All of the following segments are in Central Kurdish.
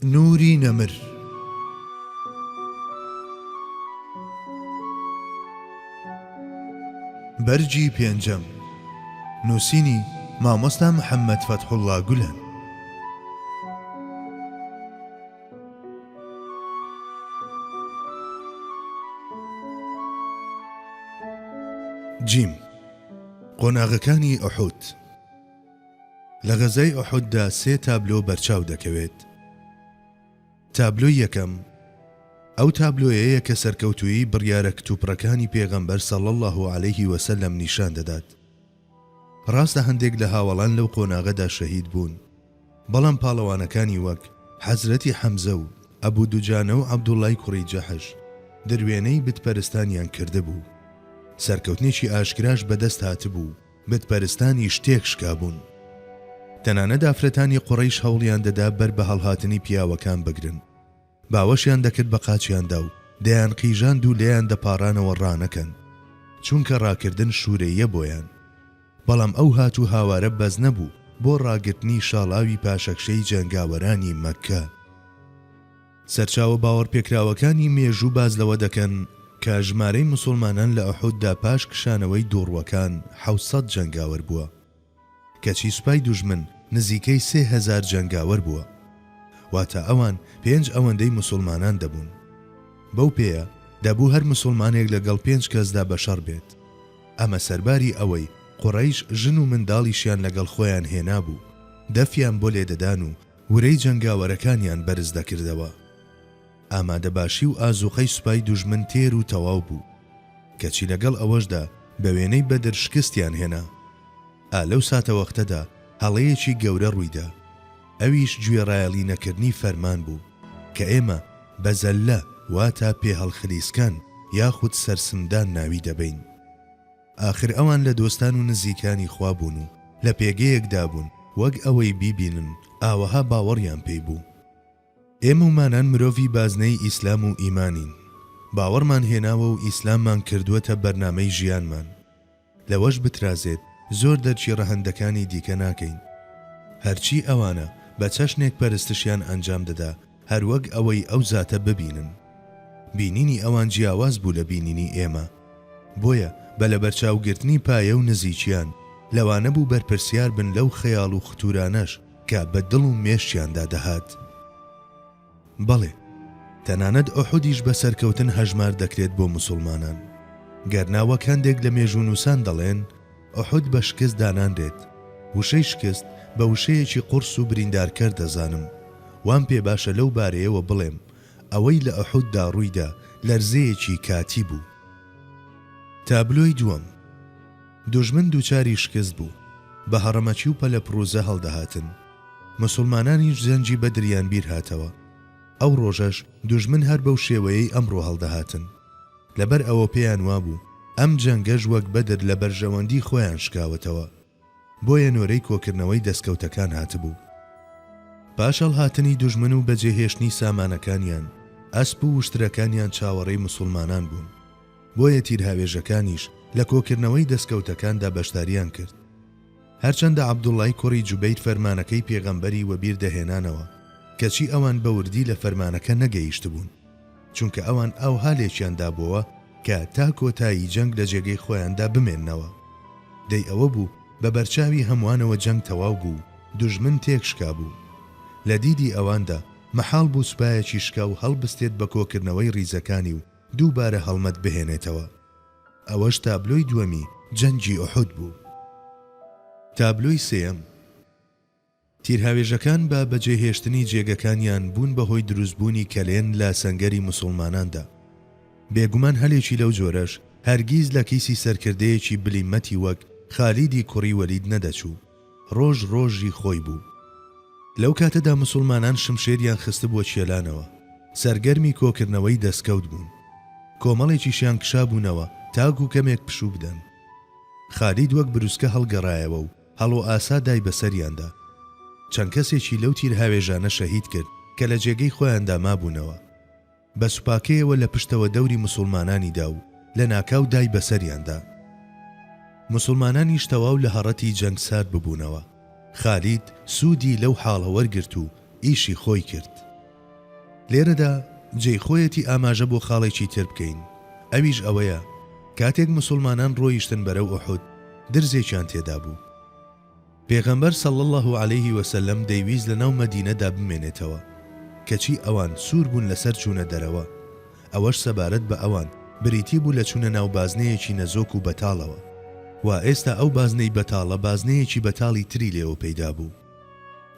نوری نەمر. بەرگی پێنجەم. نووسینی، مامۆستا محەممەد فەتحوڵڵا گولەن. جیم. قۆناغەکانی ئوحود. لە غەزای ئوحوددا سێ تابلۆ بەرچاو دەکەوێت. تابلۆی یەکەم، ئەو تابلۆیەیە کە سەرکەوتوویی بڕیارە کتوپڕەکانی پێغەمبەر صلی اللە علیه وسلم نیشان دەدات. ڕاستە هەندێک لە هاوەڵان لەو قۆناغەدا شەهید بوون، بەڵام پاڵەوانەکانی وەک، حەزرەتی حەمزە و ئەبو دوجانە و عەبدوڵای کوڕی جەحش، دروێنەی بتپەرستانیان کردبوو. سەرکەوتنێکی ئاشکراش بەدەست هاتبوو. بتپەرستانیش تێکشکابوون. تەنانەت ئافرەتانی قوڕەیش هەوڵیان دەدا بەر بە هەڵهاتنی پیاوەکان بگرن. باوەشیان دەکرد بە قاچیاندا و دەیانقیژاند و لێیان دەپاڕانەوە ڕانەکەن. چونکە ڕاکردن شوورەییە بۆیان. بەڵام ئەو هات و هاوارە بەس نەبوو بۆ ڕاگرتنی شاڵاوی پاشەکشەی جەنگاوەرانی مەککە. سەرچاوە باوەڕپێکراوەکانی مێژوو باس لەوە دەکەن کە ژمارەی موسوڵمانان لە ئوحوددا پاش کشانەوەی دووڕوەکان 700 جەنگاوەر بووە، کەچی سوپای دوژمن نزیکەی 3000 جەنگاوەر بووە، واتە ئەوان پێنج ئەوەندەی موسوڵمانان دەبوون. بەو پێیە دەبوو هەر موسوڵمانێک لەگەڵ پێنج کەسدا بەشەڕ بێت. ئەمە سەرباری ئەوەی قوڕەیش ژن و منداڵیشیان لەگەڵ خۆیان هێنابوو، دەفیان بۆ لێدەدان و ورەی جەنگاوەرەکانیان بەرز دەکردەوە. ئامادەباشی و ئازوقەی سوپای دوژمن تێر و تەواو بوو. کەچی لەگەڵ ئەوەشدا بە وێنەی بەدر شکستیان هێنا. ئا لەو ساتەوەختەدا هەڵەیەکی گەورە ڕوویدا. ئەویش گوێڕایەڵی نەکردنی فەرمان بوو. کە ئێمە بە زەللە واتە پێهەڵخلیسکان یاخود سەرسمدان ناوی دەبەین. ئاخر ئەوان لە دۆستان و نزیکانی خوا بوون و لە پێگەیەکدا بوون وەک ئەوەی بیبینن ئاوەها باوەڕیان پێی بوو. ئێمەومانان مرۆڤی بازنەی ئیسلام و ئیمانین. باوەڕمان هێناوە و ئیسلاممان کردووەتە بەرنامەی ژیانمان. لەوەش بترازێت زۆر دەرکی ڕەهەندەکانی دیکە ناکەین. هەرچی ئەوانە بە چەشنێک پەرستشیان ئەنجام دەدا هەروەک ئەوەی ئەو زاتە ببینن. بینینی ئەوان جیاواز بوو لە بینینی ئێمە. بۆیە بە لەبەرچاوگرتنی پایە و نزیکیان، لەوانە بوو بەرپرسیار بن لەو خەیاڵ و ختورانەش کە بە دڵ و مێشکیاندا دەهات. بەڵێ، تەنانەت ئوحودیش بە سەرکەوتن هەژمار دەکرێت بۆ موسوڵمانان. گەرنا وەک هەندێک لە مێژوونووسان دەڵێن، ئوحود بە شکست دانانرێت. وشەی شکست بە وشەیەکی قوڕس و بریندارکەر دەزانم. وام پێ باشە لەو بارەیەوە بڵێم، ئەوەی لە ئوحوددا ڕوویدا لەرزەیەکی کاتی بوو. تابلۆی دووەم، دوژمن دووچاری شکست بوو، بە هەڕەمەکی و پەلەپڕوزە هەڵدەهاتن. موسوڵمانانیش جەنگی بەدریان بیر هاتەوە. ئەو ڕۆژەش دوژمن هەر بەو شێوەیەی ئەمڕۆ هەڵدەهاتن. لەبەر ئەوە پێیان وابوو ئەم جەنگەش وەک بەدر لە بەرژەوەندی خۆیان شکاوەتەوە. بۆیە نۆرەی کۆکردنەوەی دەستکەوتەکان هاتبوو. پاش هەڵهاتنی دوژمن و بەجێهێشتنی سامانەکانیان، ئەسپ و وشترەکانیان چاوەڕێی موسوڵمانان بوون. بۆیە تیرهاوێژەکانیش لە کۆکردنەوەی دەستکەوتەکاندا بەشداریان کرد. هەرچەندە عەبدوڵڵای کوڕی جوبەیر فەرمانەکەی پێغەمبەری وەبیر دەهێنانەوە، کەچی ئەوان بە وردی لە فەرمانەکە نەگەیشتبوون. چونکە ئەوان ئاوها لێکیان دابۆوە کە تا کۆتایی جەنگ لە جێگەی خۆیاندا بمێننەوە. دەی ئەوە بوو بە بەرچاوی هەمووانەوە جەنگ تەواو بوو و دوژمن تێکشکابوو. لە دیدی ئەواندا مەحاڵ بوو سوپایەکی شکاو هەڵبستێت بە کۆکردنەوەی ڕیزەکانی و دووبارە هەڵمەت بهێنێتەوە. ئەوەش تابلۆی دووەمی جەنگی ئوحود بوو. تابلۆی سێیەم. تیرهاوێژەکان بە بەجێهێشتنی جێگەکانیان بوون بە هۆی دروستبوونی کەلێن لە سەنگەری موسوڵماناندا. بێگومان هەلێکی لەو جۆرەش هەرگیز لە کیسی سەرکردەیەکی بلیمەتی وەک خالیدی کوڕی وەلید نەدەچوو. ڕۆژ ڕۆژی خۆی بوو. لەو کاتەدا موسوڵمانان شمشێریان خستبووە کێلانەوە، سەرگەرمی کۆکردنەوەی دەسکەوت بوون. کۆمەڵێکیشیان کشابوونەوە تاکو کەمێک پشوو بدەن. خالید وەک بروسکە هەڵگەڕایەوە و هەڵۆ ئاسا دای بەسەریاندا. چەند کەسێکی لەو تیرهاوێژانە شەهید کرد کە لە جێگەی خۆیاندا مابوونەوە. بە سوپاکەیەوە لە پشتەوە دەوری موسوڵمانانی دا و لە ناکاو دای بەسەریاندا. موسوڵمانانیش تەواو لە هەڕەتی جەنگ سارد ببوونەوە. خالید سوودی لەو حاڵە وەرگرت و ئیشی خۆی کرد. لێرەدا جێی خۆیەتی ئاماژە بۆ خاڵێکی تر بکەین، ئەویش ئەوەیە کاتێک موسوڵمانان ڕۆیشتن بەرەو ئوحود درزێکیان تێدا بوو. پێغەمبەر صلی اللە علیه و سلم دەیویست لەناو مەدینەدا بمێنێتەوە، کەچی ئەوان سوور بوون لەسەر چوونە دەرەوە، ئەوەش سەبارەت بە ئەوان بریتی بوو لە چوونە ناو بازنەیەکی نەزۆک و بەتاڵەوە، وا ئێستا ئەو بازنەی بەتاڵە بازنەیەکی بەتاڵی تری لێوە پەیدا بوو.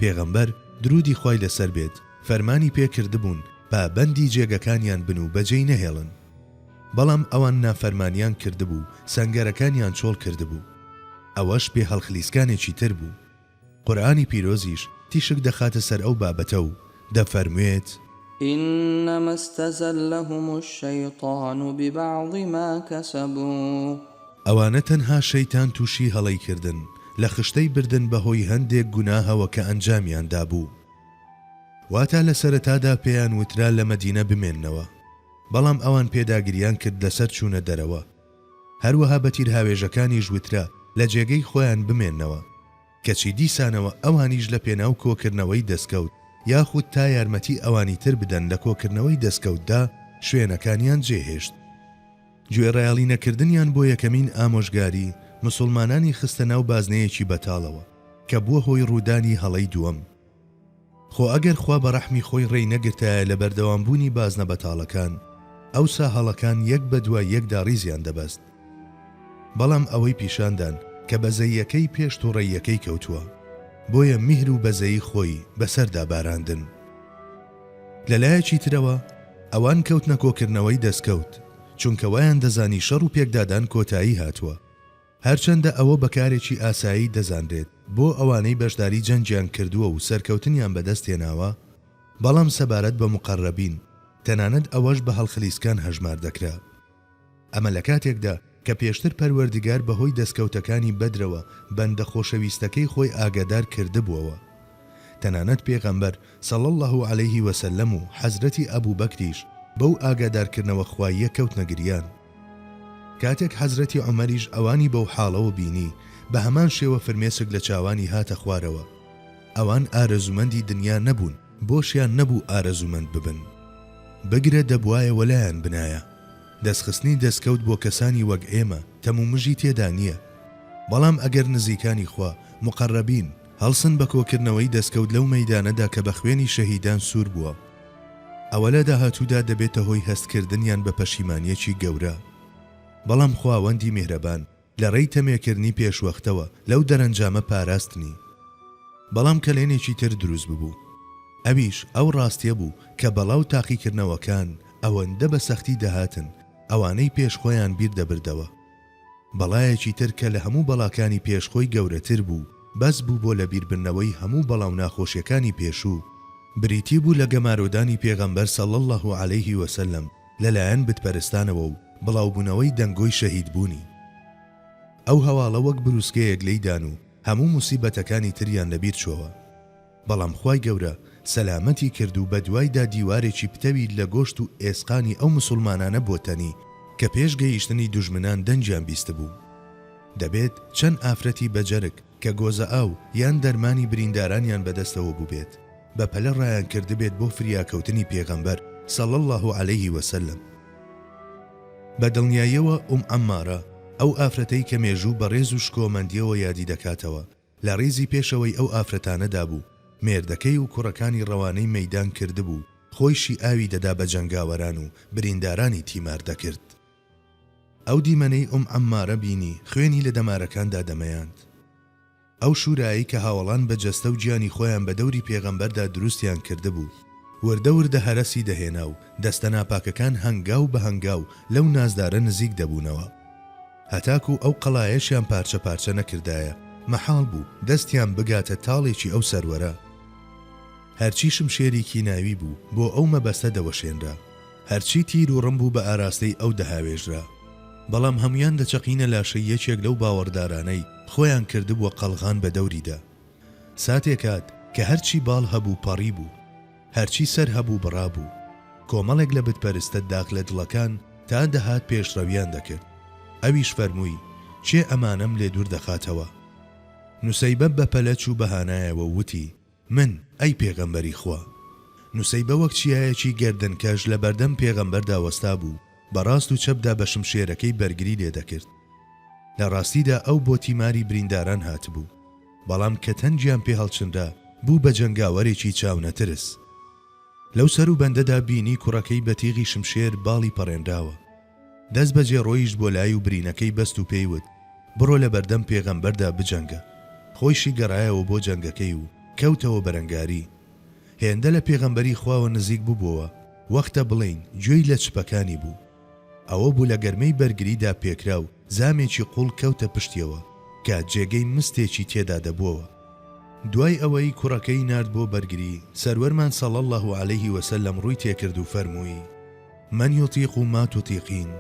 پێغەمبەر، دروودی خوای لەسەر بێت، فەرمانی پێ کردبوون پابەندی جێگەکانیان بن و بەجێی نەهێڵن. بەڵام ئەوان نافەرمانیان کردبوو و سەنگەرەکانیان چۆڵ کردبوو. ئەوەش پێهەڵخلیسکانێکی تر بوو. قورئانی پیرۆزیش تیشک دەخاتە سەر ئەو بابەتە و دەفەرموێت. انما استزلهم الشیطان ببعض ما کسبوا. ئەوانە تەنها شەیتان تووشی هەڵەی کردن، لە خشتەی بردن بەهۆی هەندێک گوناهەوە کە ئەنجامیان دابوو. واتە لە سەرەتادا پێیان وترا لە مەدینە بمێننەوە، بەڵام ئەوان پێداگریان کرد لەسەر چوونە دەرەوە. هەروەها بە تیرهاوێژەکانیش وترا لە جێگەی خۆیان بمێننەوە. کەچی دیسانەوە ئەوانیش لە پێناو کۆکردنەوەی دەستکەوت یاخود تا یارمەتی ئەوانی تر بدەن لە کۆکردنەوەی دەستکەوتدا شوێنەکانیان جێهێشت. گوێڕایەڵی نەکردنیان بۆ یەکەمین ئامۆژگاری، مسوڵمانانی خستە ناو بازنەیەکی بەتاڵەوە، کە بووە هۆی ڕوودانی هەڵەی دووەم. خۆ ئەگەر خوا بە ڕەحمی خۆی ڕێی نەگرتایە لە بەردەوامبوونی بازنە بەتاڵەکان، ئەوسا هەڵەکان یەک بە دوای یەکدا ڕیزیان دەبەست. بەڵام ئەوەی پیشان دان کە بەزەییەکەی پێش توڕەییەکەی کەوتووە، بۆیە میهر و بەزەیی خۆی بەسەردا باراندن. لە لایەکی ترەوە ئەوان کەوتنە کۆکردنەوەی دەستکەوت، چونکە وایان دەزانی شەڕ و پێکدادان کۆتایی هاتووە. هەرچەندە ئەوە بە کارێکی ئاسایی دەزانرێت بۆ ئەوانەی بەشداری جەنگیان کردووە و سەرکەوتنیان بەدەست هێناوە، بەڵام سەبارەت بە موقەرەبین، تەنانەت ئەوەش بە هەڵخلیسکان هەژمار دەکرا. ئەمە لە کاتێکدا کە پێشتر پەروەردگار بەهۆی دەستکەوتەکانی بەدرەوە بەندە خۆشەویستەکەی خۆی ئاگادار کردبووەوە. تەنانەت پێغەمبەر، صلی اللە علیه وسلم، و حەزرەتی ئەبوبەکریش بەو ئاگادارکردنەوە خواییە کەوتنە گریان. کاتێک حەزرەتی عومەریش ئەوانی بەو حاڵەوە بینی، بە هەمان شێوە فرمێسک لە چاوانی هاتە خوارەوە. ئەوان ئارەزوومەندی دنیا نەبوون، بۆشیان نەبوو ئارەزوومەند ببن. بگرە دەبوایە وەلایان بنایە. دەستخستنی دەستکەوت بۆ کەسانی وەک ئێمە تەمومژی تێدا نییە. بەڵام ئەگەر نزیکانی خوا، مقەرەبین، هەڵسن بە کۆکردنەوەی دەستکەوت لەو مەیدانەدا کە بە خوێنی شەهیدان سوور بووە، ئەوە لە داهاتوودا دەبێتە هۆی هەستکردنیان بە پەشیمانییەکی گەورە. بەڵام خواوەندی میهرەبان لە ڕێی تەمێکردنی پێشوەختەوە لەو دەرەنجامە پاراستنی. بەڵام کەلێنێکی تر دروست ببوو. ئەویش ئەو ڕاستیە بوو کە بەڵا و تاقیکردنەوەکان ئەوەندە بە سەختی دەهاتن ئەوانەی پێش خۆیان بیر دەبردەوە. بەڵایەکی تر کە لە هەموو بەڵاکانی پێش خۆی گەورەتر بوو، بەس بوو بۆ لەبیربردنەوەی هەموو بەڵا و ناخۆشیەکانی پێشوو، بریتی بوو لە گەمارۆدانی پێغەمبەر صلی اللە علیه وسلم لەلایەن بتپەرستانەوە و بڵاوبوونەوەی دەنگۆی شەهیدبوونی. ئەو هەواڵە وەک بروسکەیەک لێی دان و هەموو موسیبەتەکانی تریان لەبیر چۆوە. بەڵام خوای گەورە سەلامەتی کرد و بەدوایدا دیوارێکی پتەوی لە گۆشت و ئێسقانی ئەو موسوڵمانانە بۆ تەنی کە پێش گەیشتنی دوژمنان دەنگیان بیستبوو. دەبێت چەند ئافرەتی بەجەرگ کە گۆزە ئاو یان دەرمانی بریندارانیان بەدەستەوە بووبێت بە پەلە ڕایانکردبێت بۆ فریاکەوتنی پێغەمبەر، صلی اللە علیه وسلم. بە دڵنیاییەوە ئوم عەممارە، ئەو ئافرەتەی کە مێژوو بە ڕێز و شکۆمەندییەوە یادی دەکاتەوە، لە ڕیزی پێشەوەی ئەو ئافرەتانەدا بوو، مێردەکەی و کوڕەکانی ڕەوانەی مەیدان کردبوو، خۆیشی ئاوی دەدا بە جەنگاوەران و بریندارانی تیمار دەکرد. ئەو دیمەنەی ئوم عەممارە بینی خوێنی لە دەمارەکاندا دەمەیاند. ئەو شورایەی کە هاوەڵان بە جەستە و گیانی خۆیان بە دەوری پێغەمبەردا دروستیان کردبوو، وردە وردە هەرەسی دەهێنا و دەستە ناپاکەکان هەنگاو بە هەنگاو لەو نازدارە نزیک دەبوونەوە. هەتاکوو ئەو قەڵایەشیان پارچە پارچە نەکردایە، مەحاڵ بوو دەستیان بگاتە تاڵێکی ئەو سەروەرە. هەرچی شمشێری کیناوی بوو بۆ ئەو مەبەستە دەوەشێنرا. هەرچی تیر و ڕم بوو بە ئاراستەی ئەو دەهاوێژرا. بەڵام هەموویان دەچەقینە لاشەی یەکێک لەو باوەڕدارانەی خۆیان کردبووە قەڵغان بە دەوریدا. ساتێک هات کە هەرچی باڵ هەبوو پەڕیبوو. هەرچی سەر هەبوو بڕابوو. کۆمەڵێک لە بتپەرستە داخ لە دڵەکان تا دەهات پێشڕەویان دەکرد. ئەویش فەرمووی، کێ ئەمانەم لێ دوور دەخاتەوە؟ نوسەیبە بە پەلە چوو بە هانایەوە و وتی، من، ئەی پێغەمبەری خوا. نوسەیبە وەک چیایەکی گەردنکەش لە بەردەم پێغەمبەردا وەستابوو، بە ڕاست و چەپدا بە شمشێرەکەی بەرگری لێ دەکرد. لە ڕاستیدا ئەو بۆ تیماری برینداران هاتبوو. بەڵام کە تەنگیان پێ هەڵچنرا، بوو بە جەنگاوەرێکی چاونەترس. لەو سەروبەندەدا بینی کوڕەکەی بە تیغی شمشێر باڵی پەڕێنراوە. دەست بەجێ ڕۆیشت بۆ لای و برینەکەی بەست و پێی وت، بڕۆ لە بەردەم پێغەمبەردا بجەنگە. خۆیشی گەڕایەوە بۆ جەنگەکەی و کەوتەوە بەرەنگاری. هێندە لە پێغەمبەری خواوە نزیک ببۆوە، وەختە بڵێین گوێی لە چپەکانی بوو. ئەوە بوو لە گەرمەی بەرگریدا پێکرا و زامێکی قووڵ کەوتە پشتیەوە کە جێگەی مستێکی تێدا دەبووەوە. دوای ئەوەی کوڕەکەی نارد بۆ بەرگری، سەروەرمان صلی اللە علیه وسلم ڕووی تێکرد و فەرمووی، من یطیق ما تطیقین،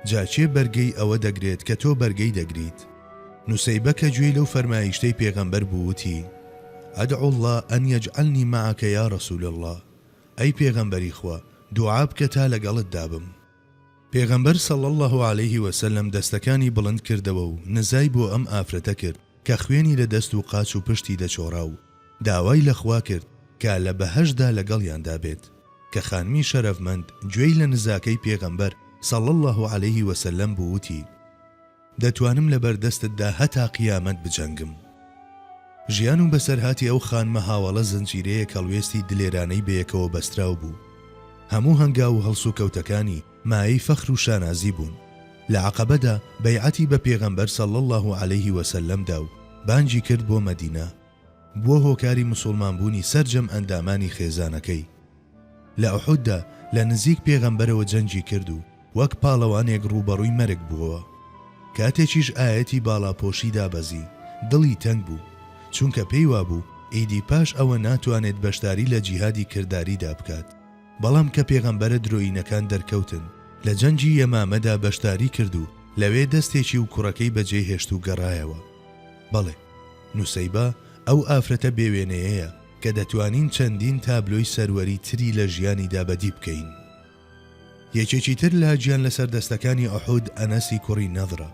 جا کێ بەرگەی ئەوە دەگرێت کە تۆ بەرگەی دەگریت؟ نوسەیبە کە گوێی لەو فەرمایشتەی پێغەمبەر بوو وتی، ادعو اللە ان یجعلنی معک یا رسول اللە، ئەی پێغەمبەری خوا دوعا بکە تا لەگەڵتدا بم. پێغەمبەر صلی اللە علیه وسلم دەستەکانی بڵند کردەوە و نزای بۆ ئەم ئافرەتە کرد کە خوێنی لە دەست و قاچ و پشتی دەچۆڕا و داوای لە خوا کرد کە لە بەهەشتدا لەگەڵیاندا بێت، کە خانمی شەرەفمەند گوێی لە نزاکەی پێغەمبەر صلی اللە علیه وسلم بوو وتی، دەتوانم لەبەر دەستتدا هەتا قیامەت بجەنگم. ژیان و بەسەرهاتی ئەو خانمە هاوەڵە زنجیرەیەک هەڵوێستی دلێرانەی بەیەکەوە بەستراو بوو. هەموو هەنگاو و هەڵسوکەوتەکانی مایەی فەخر و شانازی بوون. لە عەقەبەدا بەیعەتی بە پێغەمبەر صلی اللە علیه وسلم دا و بانگی کرد بۆ مەدینە. بووە هۆکاری مسوڵمانبوونی سەرجەم ئەندامانی خێزانەکەی. لە ئوحوددا لە نزیک پێغەمبەرەوە جەنگی کرد و وەک پاڵەوانێک ڕووبەڕووی مەرگ بووەوە. کاتێکیش ئایەتی باڵاپۆشی دابەزی، دڵی تەنگ بوو، چونکە پێی وابوو ئیدی پاش ئەوە ناتوانێت بەشداری لە جیهادی کرداریدا بکات. بەڵام کە پێغەمبەرە درۆیینەکان دەرکەوتن، لە جەنگی یەمامەدا بەشداری کرد و لەوێ دەستێکی و کوڕەکەی بەجێهێشت و گەڕایەوە. بەڵێ، نوسەیبە ئەو ئافرەتە بێوێنەیەیە کە دەتوانین چەندین تابلۆی سەروەری تری لە ژیانیدا بەدی بکەین. یەکێکی تر لە گیان لەسەردەستەکانی ئوحود ئەنەسی کوڕی نەضرە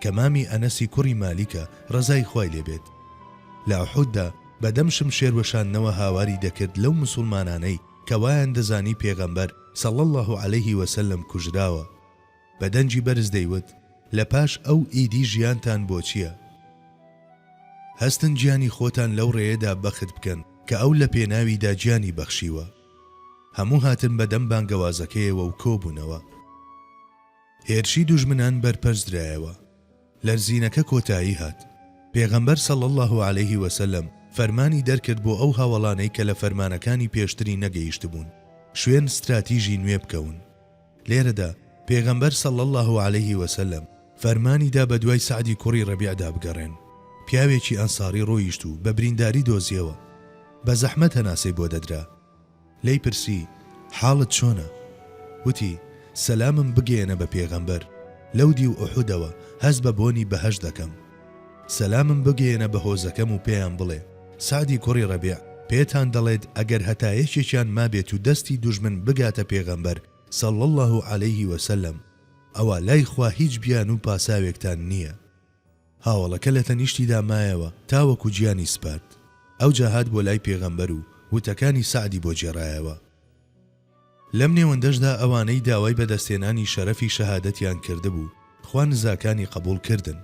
کە مامی ئەنەسی کوڕی مالیکە ڕەزای خوای لێ بێت. لە ئوحوددا بە دەم شمشێر وەشاندنەوە هاواری دەکرد لەو موسوڵمانانەی کە وایان دەزانی پێغەمبەر، صلی اللە علیه وسلم، کوژراوە. بە دەنگی بەرز دەیوت، لە پاش ئەو ئیدی ژیانتان بۆ چییە؟ هەستن گیانی خۆتان لەو ڕێیەدا بەخت بکەن کە ئەو لە پێناویدا گیانی بەخشیوە. هەموو هاتن بە دەم بانگەوازەکەیەوە و کۆبوونەوە. هێرشی دوژمنان بەرپەرچ درایەوە. لەرزینەکە کۆتایی هات. پێغەمبەر صلی اللە علیه وسلم فەرمانی دەرکرد بۆ ئەو هاوەڵانەی کە لە فەرمانەکانی پێشتری نەگەیشتبوون شوێن ستراتیژی نوێ بکەون. لێرەدا پێغەمبەر صلی اللە علیه وسلم فەرمانی دا بەدوای سەعدی کوڕی ڕەبیعدا بگەڕێن. پیاوێکی ئەنساڕی ڕۆیشت و بە برینداری دۆزیەوە. بە زەحمەت هەناسەی بۆ دەدرا. لێی پرسی، حاڵت چۆنە؟ وتی، سەلامم بگەیەنە بە پێغەمبەر، لەو دیو ئوحودەوە هەست بە بۆنی بەهەشت دەکەم. سەلامم بگەیەنە بە هۆزەکەم و پێیان بڵێ، سەعدی کوڕی ڕەبیع پێتان دەڵێت ئەگەر هەتا یەکێکیان مابێت و دەستی دوژمن بگاتە پێغەمبەر صلی اللە علیه وسلم ئەوا لای خوا هیچ بیانوو و پاساوێکتان نییە. هاوەڵەکە لە تەنیشتیدا مایەوە تاوەکو گیانی سپارد. ئەوجا هات بۆ لای پێغەمبەر و وتەکانی سەعدی بۆ گێڕایەوە. لەم نێوەندەشدا ئەوانەی داوای بەدەستهێنانی شەرەفی شەهادەتیان کردبوو، خوا نزاکانی قەبوڵ کردن.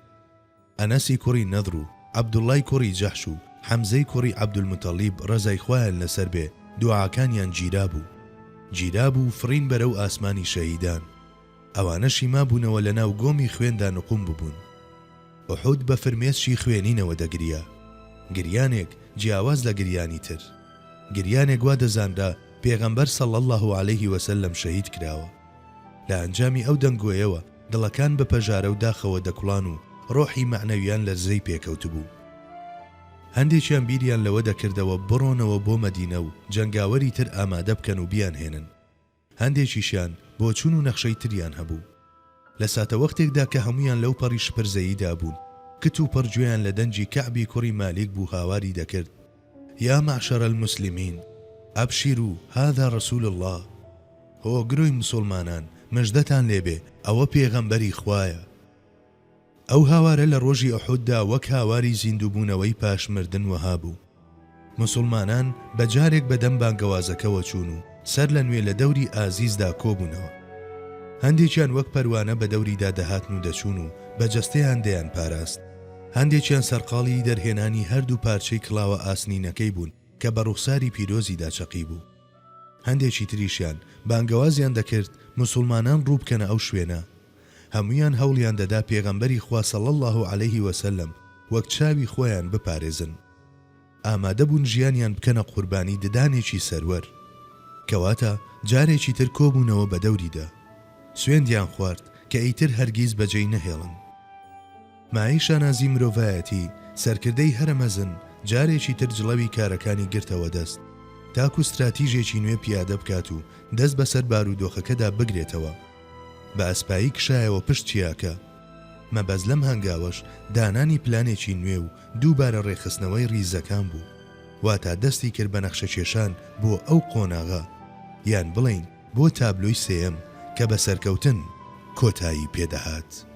ئەنەسی کوڕی نەضر و عەبدوڵڵای کوڕی جەحش و حەمزەی کوڕی عەبدولموتەڵیب ڕەزای خوایان لەسەر بێ دوعاکانیان گیرابوو. گیرابوو و فڕین بەرەو ئاسمانی شەهیدان. ئەوانەشی مابوونەوە لەناو گۆمی خوێندا نقوم ببوون. ئوحود بە فرمێسکی خوێنینەوە دەگریا. گریانێک جیاواز لە گریانی تر. گریانێک وا دەزانرا پێغەمبەر صلی اللە علیه وسلم شەهید کراوە. لە ئەنجامی ئەو دەنگۆیەوە دڵەکان بە پەژارە و داخەوە دەکوڵان و ڕۆحی مەعنەویان لەرزەی پێکەوتبوو. هەندێکیان بیریان لەوە دەکردەوە بڕۆنەوە بۆ مەدینە و جەنگاوەری تر ئامادە بکەن و بیانهێنن. هەندێکیشیان بۆچوون و نەخشەی تریان هەبوو. لە ساتەوەختێکدا کە هەموویان لەو پەڕی شپرزەییدا بوون، کت و پڕ گوێیان لە دەنگی کەعبی کوڕی مالیک بوو هاواری دەکرد، یا معشر المسلمین، ابشروا هذا رسول اللە، هۆ گرۆی مسوڵمانان، مژدەتان لێ بێ، ئەوە پێغەمبەری خوایە. ئەو هاوارە لە ڕۆژی ئوحوددا وەک هاواری زیندووبوونەوەی پاش مردن وەها بوو. موسوڵمانان بە جارێک بە دەم بانگەوازەکەوە چوون و سەر لە نوێ لە دەوری ئازیزدا کۆبوونەوە. هەندێکیان وەک پەروانە بە دەوریدا دەهاتن و دەچوون و بە جەستەیان دەیانپاراست. هەندێکیان سەرقاڵی دەرهێنانی هەردوو پارچەی کڵاوە ئاسنینەکەی بوون کە بە ڕوخساری پیرۆزیدا چەقیبوو. هەندێکی تریشیان بانگەوازیان دەکرد موسوڵمانان ڕوو بکەنە ئەو شوێنە. هەموویان هەوڵیان دەدا پێغەمبەری خوا صلی اللە علیه وسلم وەک چاوی خۆیان بپارێزن. ئامادە بوون ژیانیان بکەنە قوربانی ددانێکی سەروەر. کەواتە جارێکی تر کۆبوونەوە بە دەوریدا. سوێندیان خوارد کە ئیتر هەرگیز بەجێی نەهێڵن. مایەی شانازی مرۆڤایەتی، سەرکردەی هەرە مەزن جارێکی تر جڵەوی کارەکانی گرتەوە دەست، تاکو ستراتیژێکی نوێ پیادە بکات و دەست بەسەر بارودۆخەکەدا بگرێتەوە. بە ئەسپایی کشایەوە پشت چیاکە. مەبەست لەم هەنگاوەش دانانی پلانێکی نوێ و دووبارە ڕێکخستنەوەی ڕیزەکان بوو. واتا دەستی کرد بە نەخشەکێشان بۆ ئەو قۆناغە، یان بڵێین بۆ تابلۆی سێیەم کە بە سەرکەوتن کۆتایی پێدەهات.